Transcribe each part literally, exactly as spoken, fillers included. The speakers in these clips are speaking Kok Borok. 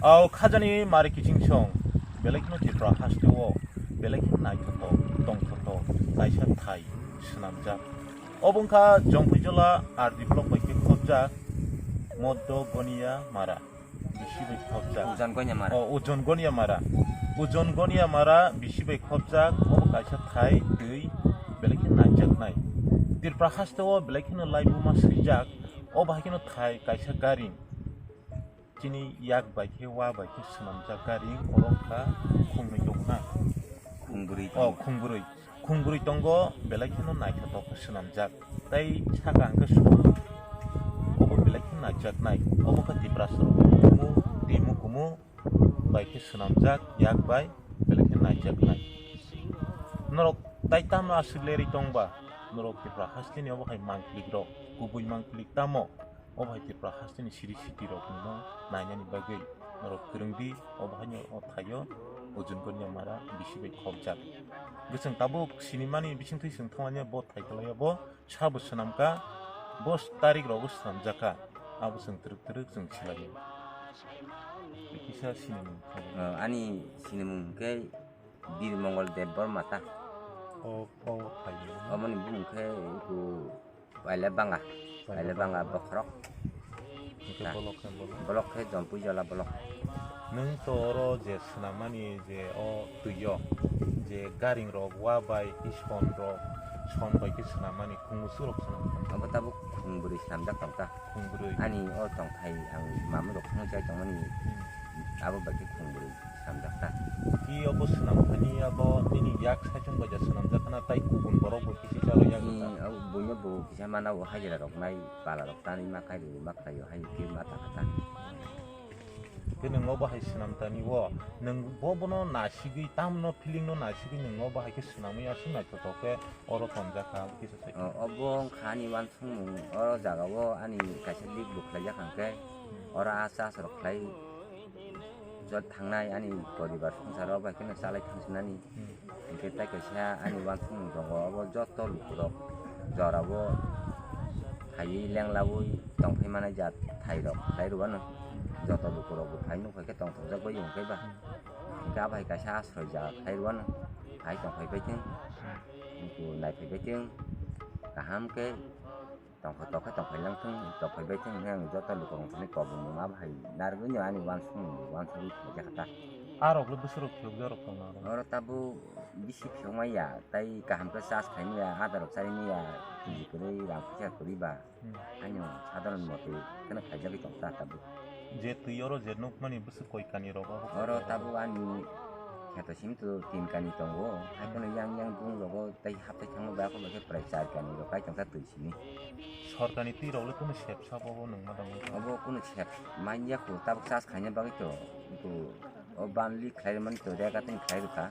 Au khajani mari kiching song, belai kheno Tripura haste o, belai kheno naithothok, tongthokthok, kaisa thai swnamjak. Obo wngkha Jompuijola R D block bai khe khopjak Moddo Gonia Mara, bisi bai khopjak. Ujon Gonia Mara. O, Ujon Gonia Mara. Ujon Gonia Mara bisi bai khopjak, obo kaisa thai twi belai kheno naijaknai. Tripura haste o belai kheno laibuma swijak, obo hai kheno thai kaisa garing. Chini yak bai khe, wa bai khe swnamjak gari, oro wngkha khungnwi tongo na? Khungbrwi. O, tongo. Khungbwrwi. Khungbwrwi tongo, belai kheno naithothok khe swnamjak. Tei saka hwnkhe suk, obo belai kheno naijaknai. Obo wngkha Tiprasa rokni kumu, twimu kumu bai khe swnamjak, yak bai belai kheno naijaknai. Norok tai tamo aswk lerwi tongba? Norok Tipra hasteni obo hai mangplik rok, kubui mangplik tamo? Obo hai Tripura hasteni siri siti rokno nainani bagwi norok kwrwng di, obo haino o thaio Ujon Gonia Mara bisi bai khopjak. Bwswng tabuk sinimani bisingtwi chwng thangmani bo thai kwlaio, bo sabo swnamkha, bo tarik rogo swnamjakha, abo chwng twrwk twrwk chwng silaio. Kisa sinimung. O, ani sinimung hwnkhe Bir Mongol Debbarma ta. O, o, phaio. Omoni bumung khe iku Waila Banga. Waila Waila Banga. Banga bokhorok. Hwnkhe ta. Bolok khe bolok. Bolok khe Jompuijola bolok. Nwng to oro je swnamani je o twi o, je garing rok, wa bai, ison rok, son bai khe swnamani, khungu swrok swnamkha. Abo tabuk khungbwrwi swnamjak tong ta. Khungbwrwi. Ani o tongthai ang mamwi rok phunukjai tongmani, hmm, abo bai khe khungbwrwi swnamjak ta. Ki obo swnamkhani abo nini yak saichung bai ja swnamjak khana tai kubun borok bo kisi chalo yak ta? Ni, abo buino bo kisa mana o hajira rok nai pala rok tanwi ma kai rwui ma khlaio hai khe ma ta kha ta. Khe nwng obo hai swnam tani o, nwng bo bono nasigwi, tamno feeling no nasigwi nwng obo hai khe swnamwi aswk naithothok khe oro tonjak kha, kisa sai. O, obo wngkha ani uansukmung, oro jaga o ani kaisa leak bo khlaijak hwnkhe, hmm, oro a charge rok khlai jot thangnai ani poribar swngchar o bai kheno chalai thangsinani. Hmm. Hwnkhe tai kaisa ani uansukmung tongo, obo joto lukurok jorao phaiwi lenglaui tongphai manai jat thairok khlai rwano. Joto lukurok bo phai nukphai khe tongthokjak bai hwnkhe ba. Hmm. Hwnkhe abo hai kaisa asroi jaga khlai rwano. Phai tongphai bai thung. Hmm. Naiphai bai thung. Kaham khe tongkha tokhe tongphai lang thung, tongphai bai thung hwnwi ang joto lukurokni kobongni ma bahai narwgwino ani uansukmung uansugwi khlaijak kha ta. A rok le bwswk rok phiyok ja rok tong na oro? Oro tabuk bisi phiyok maya, tei kaham khe charge khai maya, ada rok chari maya, tiji kwrwi, rang puisa kwrwi ba. Hmm. Haino sadharon mote kheno khaijagwi tong ta tabuk. Je twi oro je nukmani bwswk koi kani rok abo? Oro tabuk ani kheto simi to tin kani tongo, hai kheno yang yang bung rogo tei haptai thangma bai khe prai char kani rok kai tong ta twi. Sini. Sorkarni twi rok le kunu sep sabo bo nung ma dang. Obo kunu sep manya ko tabuk charge khaina bagwi to, to o banli khlai mani to rega tin khlai rwkha.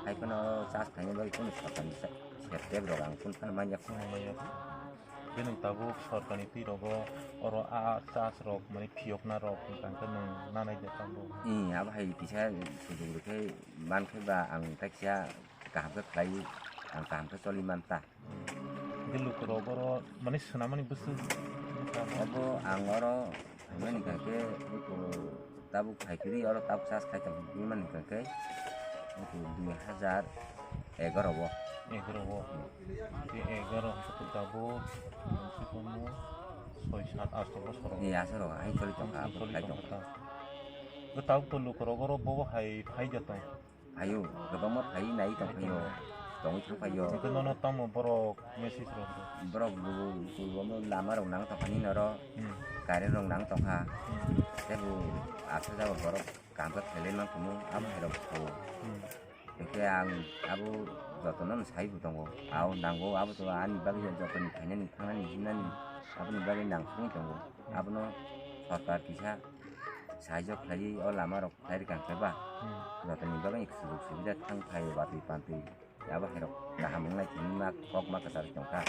Hai kono charge khaina bagwi kunu sorkarni se-, sep tep rok ang kunu phano manya ko. Kunu manya ko. Bini tabuk sorkarni twi rogo oro a charge rok mani phiyokna rok hwnkha khe nung nanai de tongo. I abo hai kisa sujung rwkhe mankhe ba ang taksa kaham khe khlai ang kaham khe choli manta. Hwnkhe lukurok oro, mane, swnamani bwswk? Obo ang oro phaimani hwnkha khe, luku tabuk phai kwrwi, oro tabuk charge khai tong phai mani hwnkha khe, luku dui hajar egaroh o. Egaroh o. Hmm. Tei egaroh hwnkhe tabuk, soi, sat, asto bosor o. Ni aswk rok hai choli tongkha, choli khai tongkha. Tongkha ta. Hwnkhe tabuk to lukurok oro bobo hai phai ja tong. Phaio, kwbangma phai nai tong phaio, tongwi thang phaio. Hwnkhe nono tamo borok message rok rw? Borok bo, bo, bo lama rok nang tong kha nini oro, hmm, current rok nang tong kha. Hmm. Tei bo aswk jagao borok kaham khe khailai man tongmung, abo hai rok bo. Hmm. Hwnkhe ang abo jotono sai bo tongo, ao nango, abo to ani bagwi jotoni khainani, thangnani, himnani, aboni bagwi nang sung tongo. Hmm. Abono sorkar kisa sahajyo khlaiwi o lama rok khlai rwkha hwnkhe ba, hmm, jotoni bagwi sujuk subida thang phai watwi pantwi abo hai rok kaham wngnai tini ma kok ma kwchar tongkha.